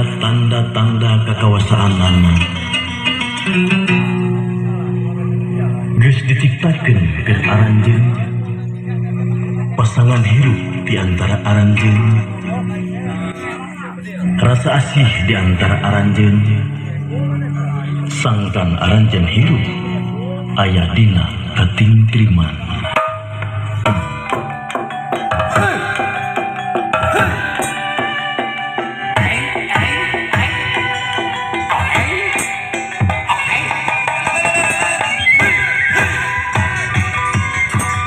Aya tanda-tanda kakawasaanana. Geus diciptakeun keur aranjeun, pasangan hirup di antara aranjeun, rasa asih di antara aranjeun, sangkan aranjeun hirup aya dina katingtriman.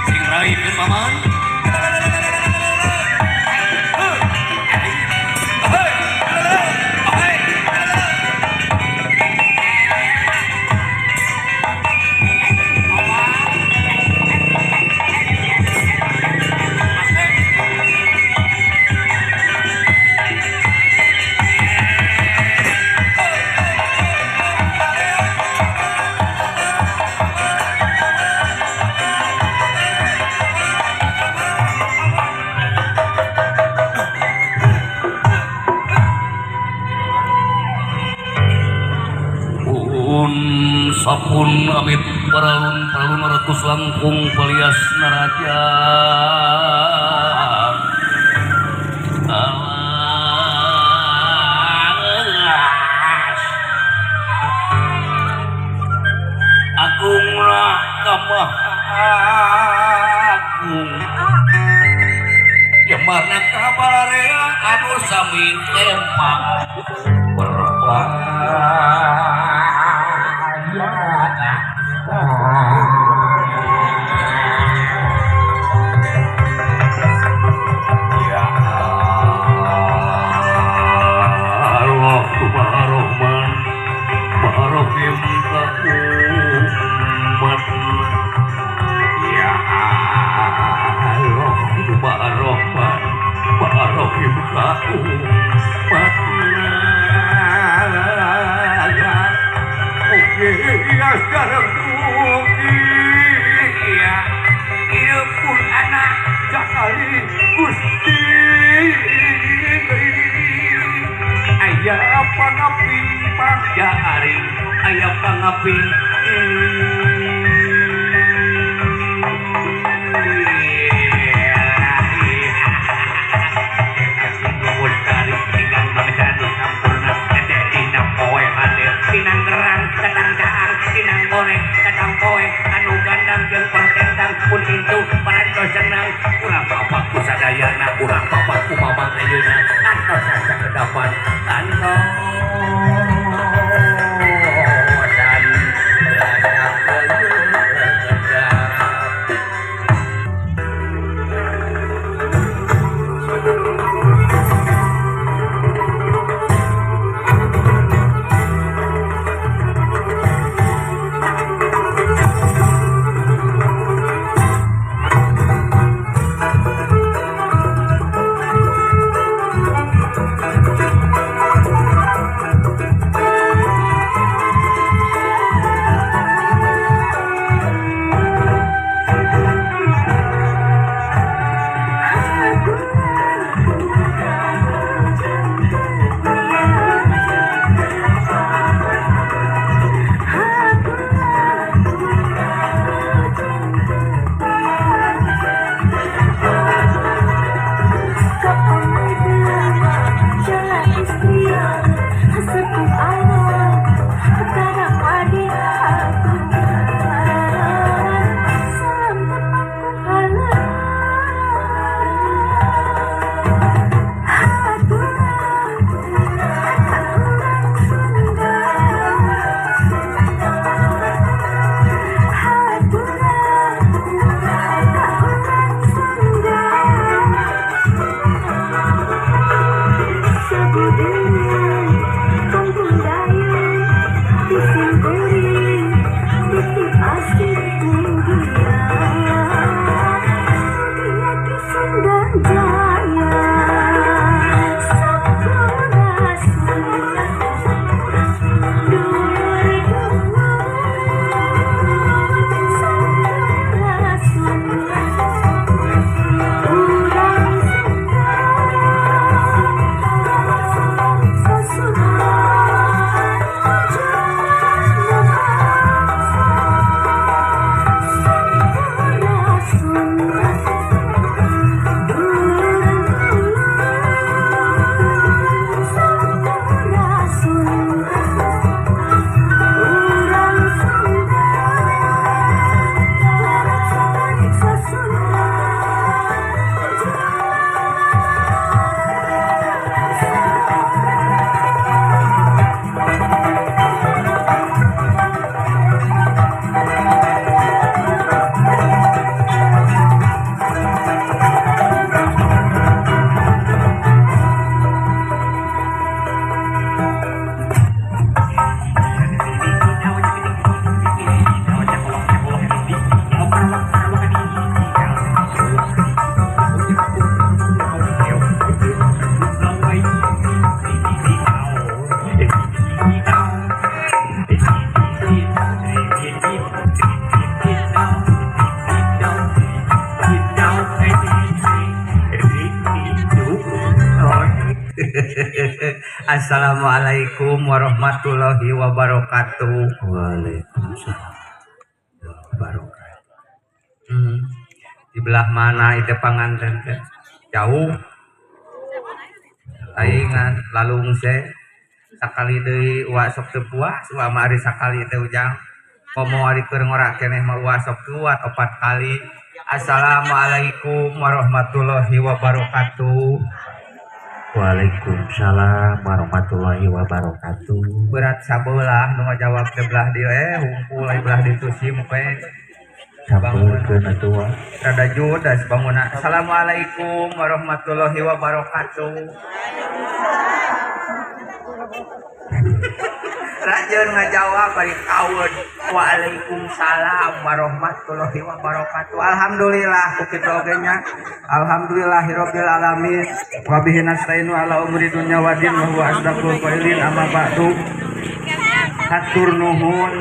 Sing raikeun paman. Sapun amit paralun-paralun ratus langkung palias naraja. Alas. Agunglah kamah agung. Yamarna kabararea anu sami emang berbahaya. Ya Allah, Maha Rahman, Maha Rahim ka umat. Ya Allah, Maha Rahman, Maha Rahim ka umat. Oke, ya sekarang ya, ieu pun anak sakali Gusti. Aya pangaping pangjaring, aya pangaping. Tinang gerang, datang caang, tinang goreng, datang poe, anu gandang jeung pertentang pun intu parantos senang. Urang bapak ku sadayana, urang bapak ku mamang ayeuna, antos sakedapan, antos. Assalamualaikum warahmatullahi wabarakatuh. Waalaikumsalam wabarakatuh. Di belah mana itu panganten teh? Jauh. Laingan lalungse sakali deui uwa sok teu puas, uwa mah ari sakali teh ujang. Komo ari keur ngora keneh mah uwa sok kuat 4 kali. Assalamualaikum warahmatullahi wabarakatuh. Waalaikumsalam warahmatullahi wabarakatuh. Berat sabelah nu ngajawab teh belah dieu hungkul aya belah ditu sim we. Sampeurkeun atuh wa. Rada judas bangunna. Assalamualaikum warahmatullahi wabarakatuh. Rajeun ngajawab bari kaweun. Waalaikumsalam warahmatullahi wabarakatuh. Alhamdulillah ku kitu oge nya. Alhamdulillahirabbil alamin. Wa bihi nasta'inu ala umuri dunya waddin wa huwa asdaqul qailin amma ba'du. Hatur nuhun.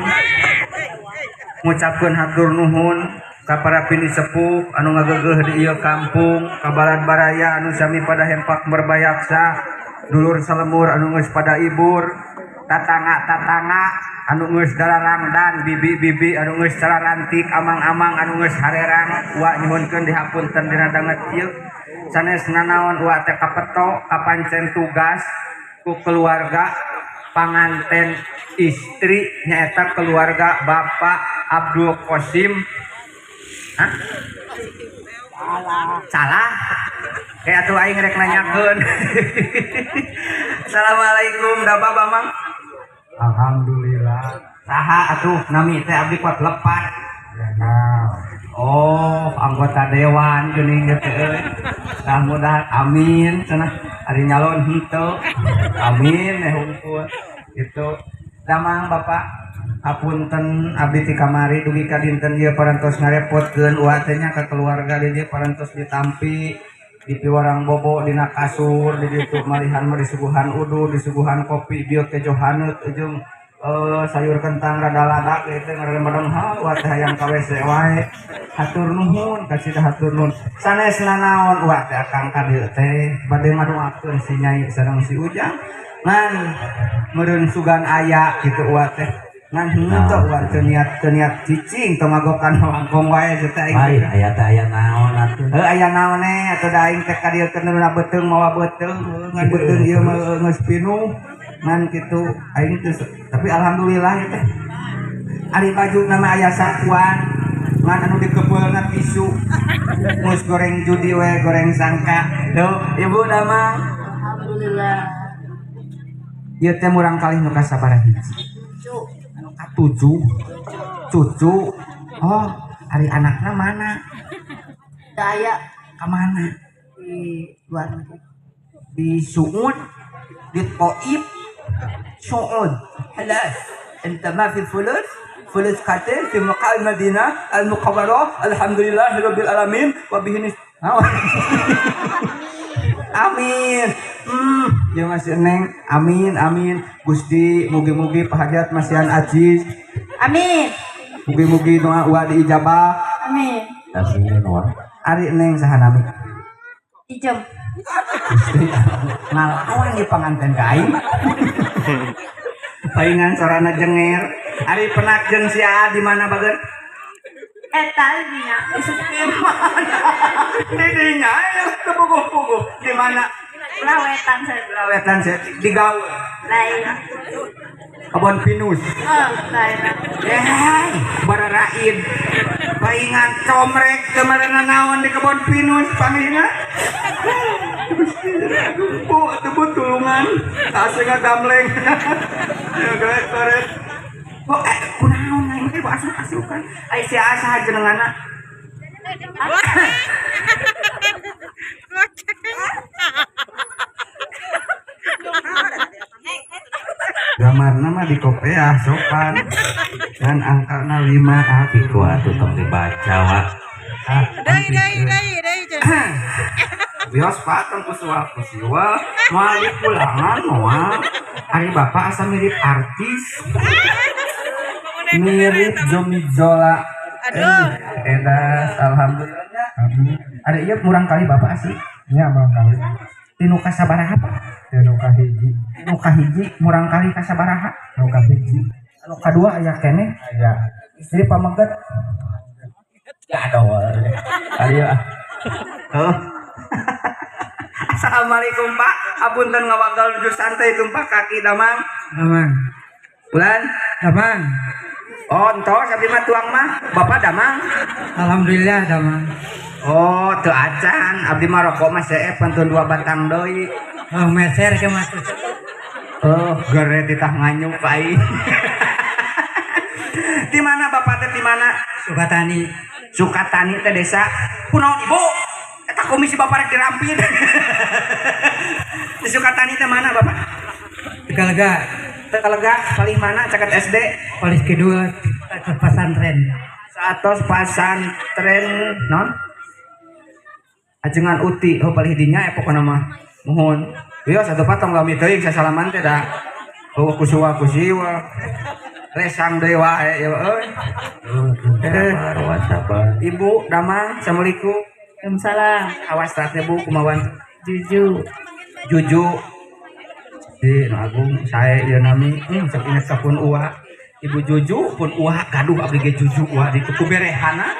Ngucapkeun hatur nuhun ka para pini sepuh anu ngageugeuh di ieu kampung, ka balad baraya anu sami pada hempak merbayaksa, dulur salemur anu geus pada ibur, tatangga-tatangga anu geus dalarangdan, bibi-bibi anu geus cararantik, amang-amang anu geus harerang, uwa nyuhunkeun dihapunten dina danget ieu. Sanes nanaon uwa teh kapeto kapancen tugas ku keluarga panganten istri nyaeta keluarga Bapak Abdul Qasim. Hah? Salah. Kayak atuh aing rek nanyakeun. Assalamualaikum da Bapak Mang. Alhamdulillah. Saha atuh nami teh abdi kuat lepat. Ya. Oh, anggota dewan geuning teh euy. Mudah-mudahan amin cenah ari nyalon henteu. Amin hungkul gitu. Damang Bapak hapunten abdi ti kamari dugi ka dinten ieu parantos ngarepotkeun uwa teh nya ka keluarga di dieu parantos ditampi di piwarang bobo dina kasur di ditu malihan mah disuguhan udu disuguhan kopi bieu kejo haneut jeung sayur kentang rada ladak ieu teh ngaran ha uwa teh hayang ka WC wae. Hatur nuhun kasih hatur nuhun sanes nanaon uwa teh akang ka dieu teh bade ngadoakeun si Nyai sareng si Ujang ngan meureun sugan aya kitu uwa teh ngan henteu uwa teu niat cicing teu magokan wangkong wae teh aing. Bae aya teh aya naon atuh. Heuh aya naon e atuh da aing teh ka dieu teh nu beuteung mawa beuteung ngan beuteung ieu mah geus pinuh ngan kitu aing teh tapi alhamdulillah ieu teh ari baju nama aya sakuan ngan anu dikebeulna tisu geus goreng judi we goreng sangka. Tuh ibu damang alhamdulillah. Ieu teh murang kalih nu kasabaraha hiji? Anu katujuh. Cucu. Oh, ari anakna mana? Daya. Ka mana? Di luar negeri. Di Suud, di Taif. Suud. Halas. Anta ma fi fulus? Fulus qatil fi maqam Madinah al-Muqawwarah. Alhamdulillahirabbil alamin wa bihi amin. Ya masih neng. Amin amin. Gusti mugi-mugi pahajat masihan ajiz. Amin. Mugi-mugi doa uwa diijabah. Amin. Amin wa. Ari neng saha nami? Ijem. Gusti ngalawan di panganten ka aing. Paingan sorana jenger. Ari penak jeung si Aa di mana bager? Eta dinya. Di mana? Di dinya aya kepuguh-puguh. Di mana? Lawetan saya. Lawetan saya di gaul. Lain. Kebon pinus. Oh, lain. Eh, bararain. Paingan comrek kemarin naon di kebon pinus panggilna. Bu, teu tulungan. Asa ngagamleng. Ya gorek-gorek. Oh, kunaon aing teh asup-asukan. Ai si asa jenengana. Gambarna mah di kopeah sopan. Dan angkana 5 Iku atuh tong dibaca wa. Ah, Deui deui deui deui cenah. Bios Pak tong kusual kusiwa, moal dipulangan moal. Ari bapak asa mirip artis. Mirip Zomi Zola. Aduh. Edas alhamdulillah. Ada iya murang kali bapak sih. Iya murang kali. Ti nu kasabaraha Pak? Ti nu kahiji. Nu kahiji murang kali kasabaraha? Nu kahiji. Anu kadua aya keneh? Aya. Istri pameget. Ya aduh. Ayo. Oh. Assalamualaikum Pak. Apunten ngawagal nuju santai tumpak kaki damang. Damang. Bulan? Damang. Oh, entos abdi mah tuang mah. Bapak damang? Alhamdulillah damang. Oh, teu acan. Abdi mah rokok mah seep pantun 2 batang deui. Oh, meser ke mah. Oh, gere titah nganyuk aing. Di mana Bapak teh di mana? Sukatani. Sukatani teh desa. Kunaon Ibu? Eta komisi Bapak rek dirampin. Di Sukatani teh mana Bapak? Tegalega. Tegalega paling mana caket SD? Paling kedua pesantren. Saatos pesantren non? Ajengan uti oh palih dinya pokona mah. Mohon. Wios atuh Pak tong lami teuing sasalaman teh da. Oh kusiwa kusiwa. Resang deui wae ya euy. Ibu damang assalamualaikum. Waalaikumsalam. Awas teh Bu kumaha Juju. Juju. Di nu agung sae ieu nami sok inget ka pun uwa. Ibu Juju pun uwa gaduh abdi ge Juju uwa ditu ku berehana.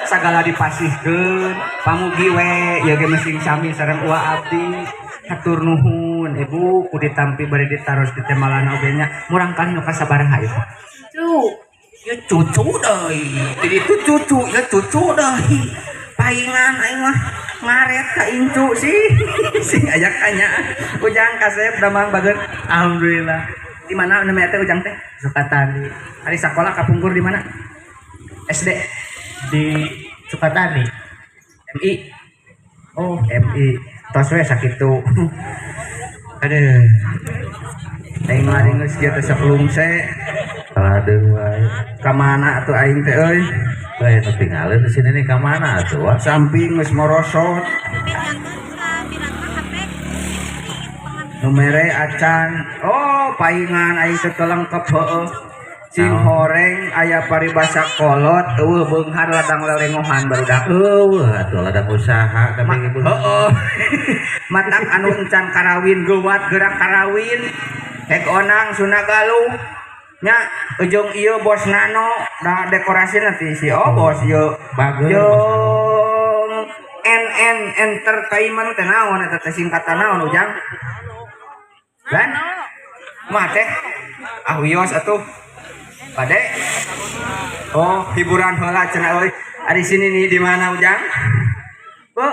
Sagala dipasihkeun pamugi we ieu ge mesing sami sareng uwa abdi. Hatur nuhun ibu ku ditampi bari ditaros di temalana oge nya murang kali nu kasabaraha ieu. Cucu. Ya cucu deui. Jadi itu cucu ya cucu deui. Paingan aing mah ngaret ka incu sih. Sing aya kanya. Ujang kasep damang bageun. Alhamdulillah. Di mana namanya teh Ujang teh? Sukatani. Hari sakola kapungkur di mana? SD di Sukatani. MI. Oh, MI. Tos we sakitu. Aduh. Aing mah geus kieu teh sok lungse. Aduh wae. Ka mana atuh aing teh euy? Bae nu tinggalin di sini nih ka mana atuh wa? Samping geus morosot. Nu mere acan. Oh, paingan aing teh lengkep heueuh. Sing horeng aya paribasa kolot eueuh beunghar ladang lelengohan barudak. Eueuh atuh ladang usaha tapi ibu. Heueuh. Matak anu encan karawin geuwat gerak karawin. Hek onang Sunagaluh. Nya ujung ieu bos nano da dekorasi nanti si oh bos ieu bageun. Jeung NN Entertainment teh naon eta teh singkatan naon Ujang? Lan? Mah teh ah wios atuh. Bade. Oh, hiburan heula cenah euy. Ari sini nih di mana Ujang? Bu,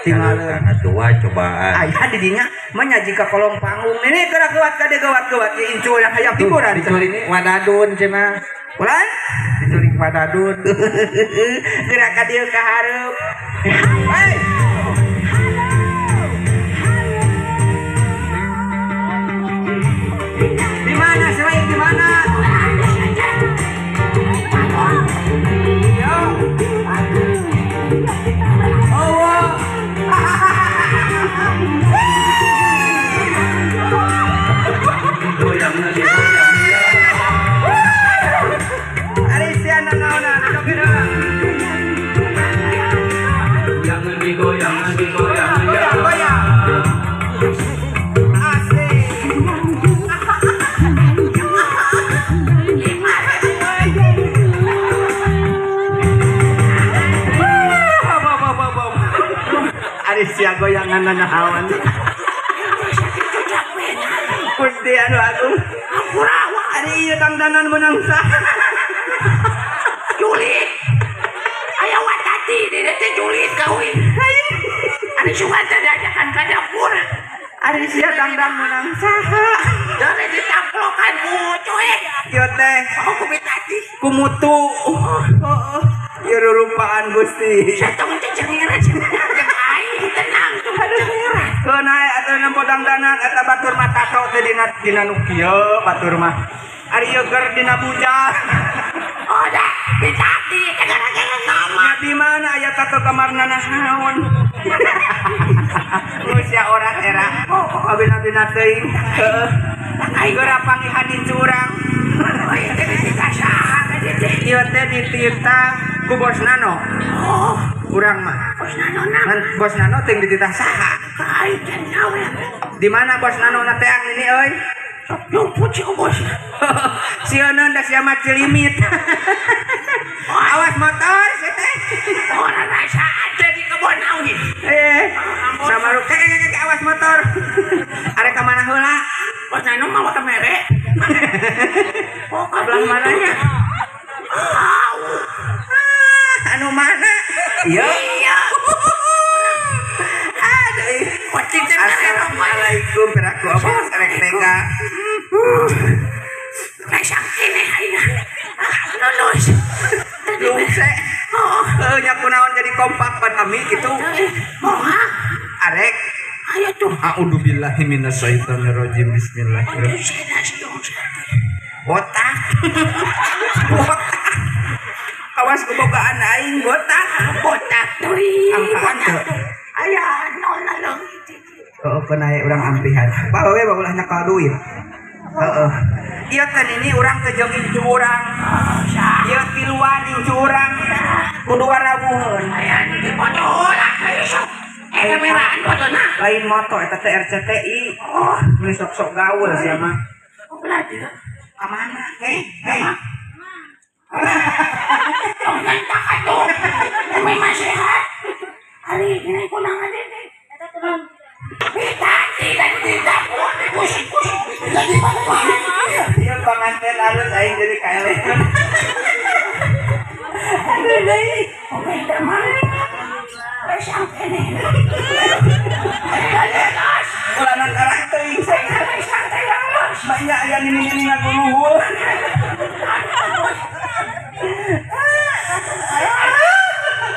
tinggalin atuh cobaan. Aya di dinya mah nyaji ka kolong panggung. Ini gerak geuwat ka dieu geuwat-geuwat ieu incu yang hayang hiburan. Diculik wadadun cenah. Ulan? Diculik wadadun. Gerak ka dieu ka hareup. Hei. Di mana selain di mana? Yo. Oh. Sia goyangan nanahawan. Gusti anu agung. Ampura ari ieu dangdanan meunang saha? Julit. Aya watati di teh julit kawin. Ari sugan teh diajakan ka dapur. Ari sia dangdan meunang saha? Dore ditamplokan ku cuek. Ieu teh oh ku bitati. Ku mutu. Heeh. Ieu rurupaan Gusti. Satong teh cengiran aing tenang tuh cengiran. Keun atuh nempo dangdanan eta batur mah tato teh dina dina nu kieu batur mah. Ari ieu keur dina bujang. Oh da bitati teh gara-gara sama. Nya di mana aya tato kamarna naon? Geus sia orang era. Abina-bina teuing. Heeh. Geura pangihan curang. Oh ieu teh dititah saha ka dieu teh? Ieu teh dititah ku Bos Nano. Oh, urang mah. Bos Nano na. Ngan Bos Nano teh dititah saha? Ka aing can nyawer. Di mana bos Nano na teang ini euy? Sok jumput si bos. Sieun da sia mah cilimit. Awas motor sia teh. Orang rasaan jadi kebon awi. Sama lu kek awas motor. Arek ka mana heula? Bos Nano mah ka mere. Oh, ka belah mananya? Anu mana? Iya. Iya. Aduh. Assalamualaikum piraku apa rek TK. Resang keneh ayeuna. Lulus. Lungse. Heeh, nya kunaon jadi kompak pan kami gitu. Moha. Arek. Ayo tuh. A'udzubillahi minasyaitonirrajim. Bismillahirrahmanirrahim. Botak. Botak. Awas kebogaan aing botak. Botak deui. Angkaan teu. Aya nol na leungit. Heeh, keun aya urang ampihan. Bae we ulah nyakal duit. Heeh. Ieu teh nini urang teh jeung incu urang. Ieu tiluan incu urang. Kudu warawuheun. Aya nu dipoto lah ayo sok. Kameraan fotona. Lain moto eta teh RCTI. Oh, Mun sok-sok gaul sia mah. belah dia. Ka mana? Hei, hei. Oh, nyentak atuh. Memang sehat. Hari ini kunangan ini. Tadi dan tidak pusing-pusing. Jadi Ieu panganten alus aing jadi kaeleun. Aduh deui. Komentar mana? Resang keneh. Ulanan arah teuing saya. Resang teh halus. Banyak aya nini-nini ngaguluhur.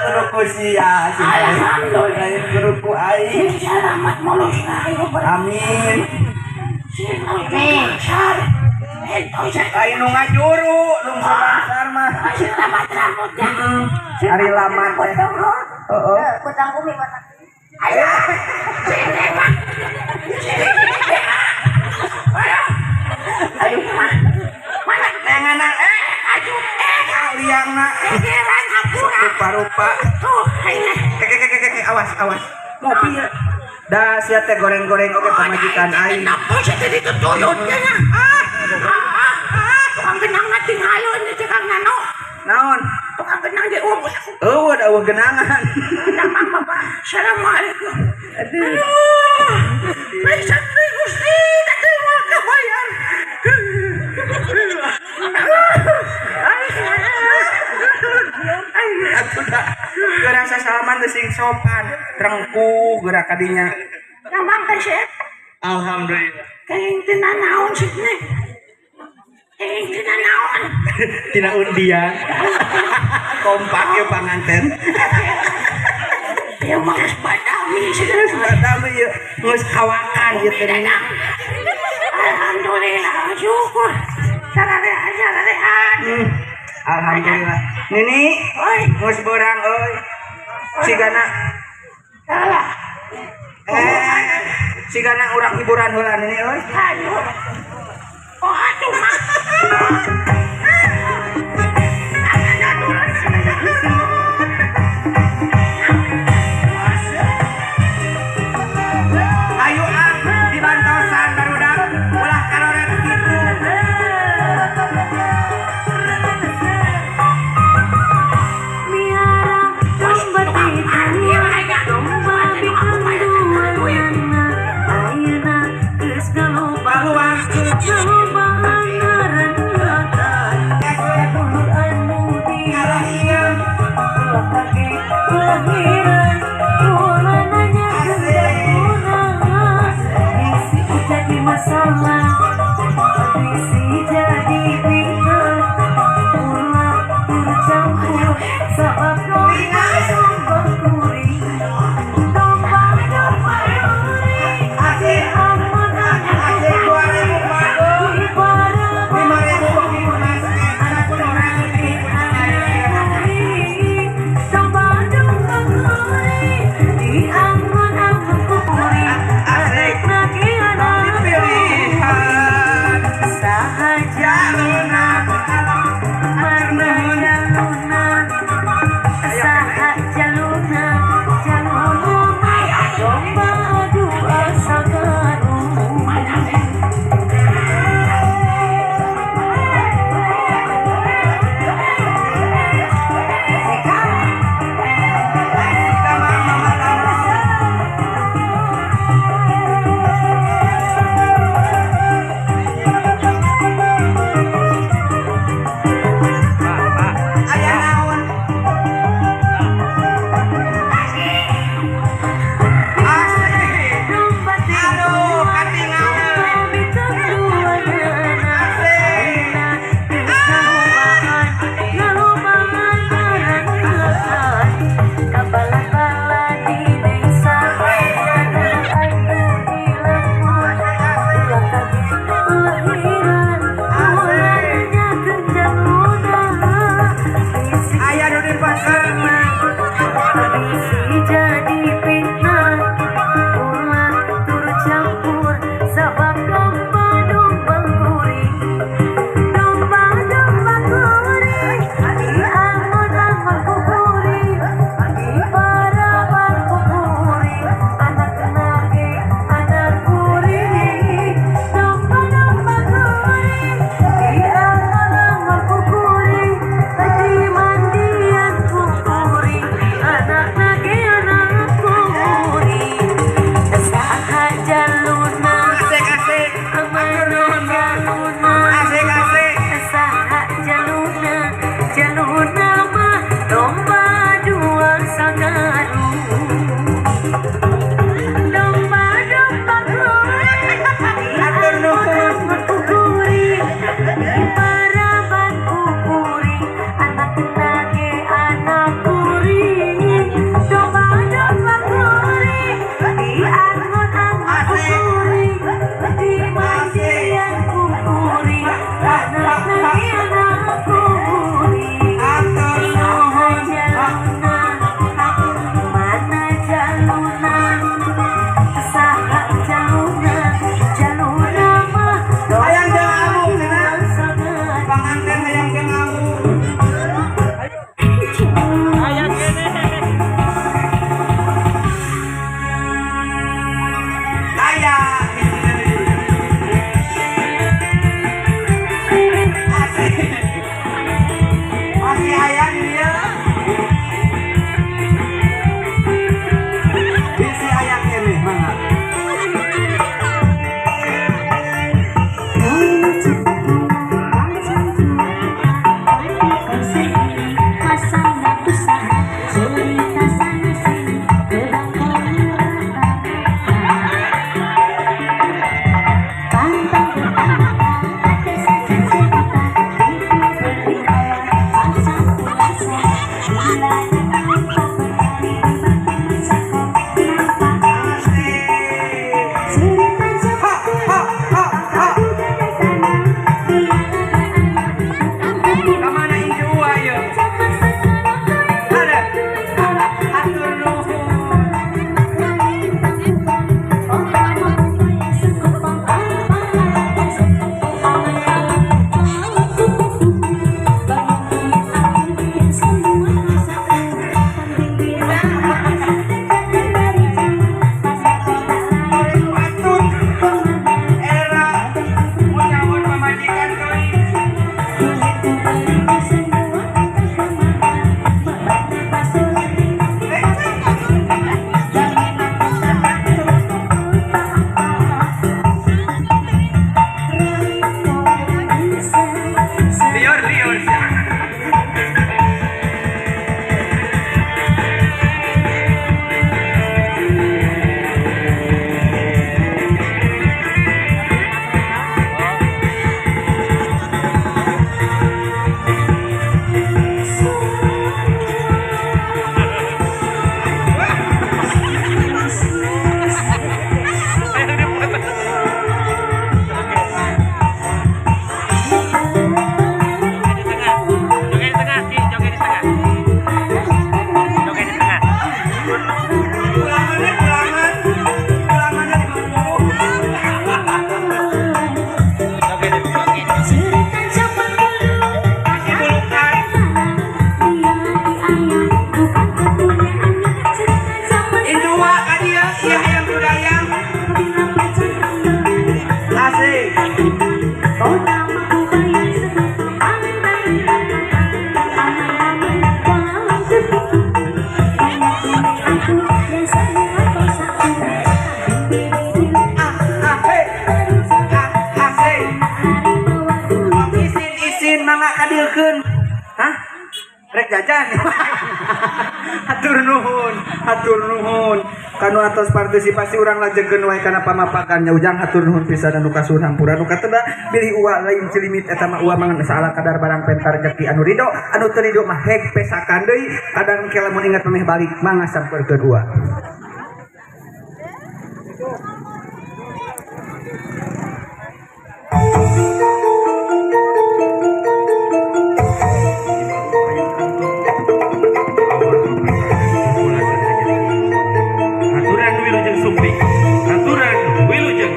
Geruku sia, Alhamdulillah. lain geruku aing. Selamat mulus ayo Amin. Amin. Lain nu ngajuru, nu bangsar mah. Selamat rambutnya. Ari lamat teh. Heeh. Kutang umi batang. Ayo. Sini, Pak. Sini. Ayo. Aduh, Mana? nenganan Aduh, liangna pikiran hampura. rupa-rupa. Tuh, ini. Keke keke keke awas awas. Mobil. Da sia teh goreng-goreng oge pamajikan aing. Kenapa sih tadi tutuyut ya? Tukang genang na tinggalon di tukang nano. Naon? Tukang genang di umur. Eueuh da eueuh genangan. Damang bapak. Assalamualaikum. Aduh. Aduh. Bisa deui Gusti, tadi mau kebayar. Atuh da geura sasalaman teh sing sopan, trengkuh geura kadinya. Damang teh sih. Alhamdulillah. Kenging tina naon sih nih. Kenging tina naon. Tina undian. Kompak ieu panganten. Dia mah geus badami sih. Geus badami ieu geus kawakan ieu teh. Alhamdulillah, syukur. Sararehan, sararehan. Alhamdulillah. Nini, Oi, geus beurang euy. Sigana salah. Sigana urang hiburan heula nini euy. Ayo. Oh, atuh mah. Ayo ah dibantosan barudak ulah karoret kitu. Miara domba domba bikanduanana ayeuna geus galoba loba ngaranatan dulur anu dihian ulah kaget ulah heran ulah nanya kunaon bisi jadi masalah bisi jadi fitnah ulah tercampur sabab domba domba kuring domba domba kuring Asik. Asik 2000 padu. 5000 kopi mas. Domba domba kuring. Ha ha ha ha. Kamana incu Uwa ieu? Ada. Hatur nuhun. Patut era mun nyawon pamajikan teuing. Liur liur. Pulangannya pulangan. Pulangannya 50. Bulukan. Incu Uwa ka dieu ieu hayang budayang. Asik. Ah, ah, hey. Ah, asik. Isin isin mangga kadieukeun. Hah? Rek jajan. Hatur nuhun, hatur nuhun. Kanu atas partisipasi urang lajengkeun wae kana pamapakannya ujang hatur nuhun pisan anu kasuhun hampura nu kateda bilih Uwa lain cilimit eta mah Uwa mangan saala kadar barang pentar rejeki anu ridho anu teu ridho mah hek pesakan deui kadang ke lamun ingat memeh balik mangga sampeurkeun Uwa. Aturan wilujeng sumping, aturan wilujeng.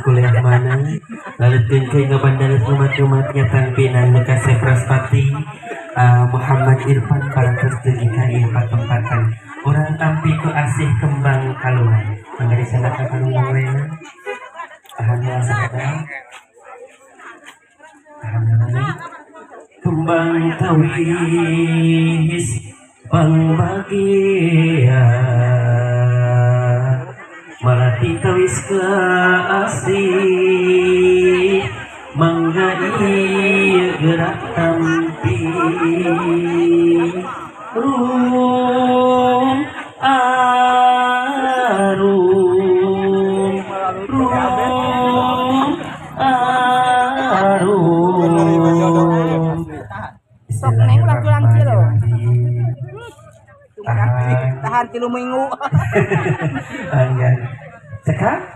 kuliah mana lalu tungkeun ngabandarat umat-umat nyatang pinan nu kasep Raspati Muhammad Irfan parantos dugi ka ieu patempatan urang tampi ku asih kembang kaluar mangga disana ka kalunggung wena tahan heula sakedap tahan heula kembang tawis pangbagia malati tawis kaasih mangga ieu gerak tampi rum arum rum arum. Sok neng ulah tulang kilo. Tahan Tahan 3 minggu. Enggak. Cekap.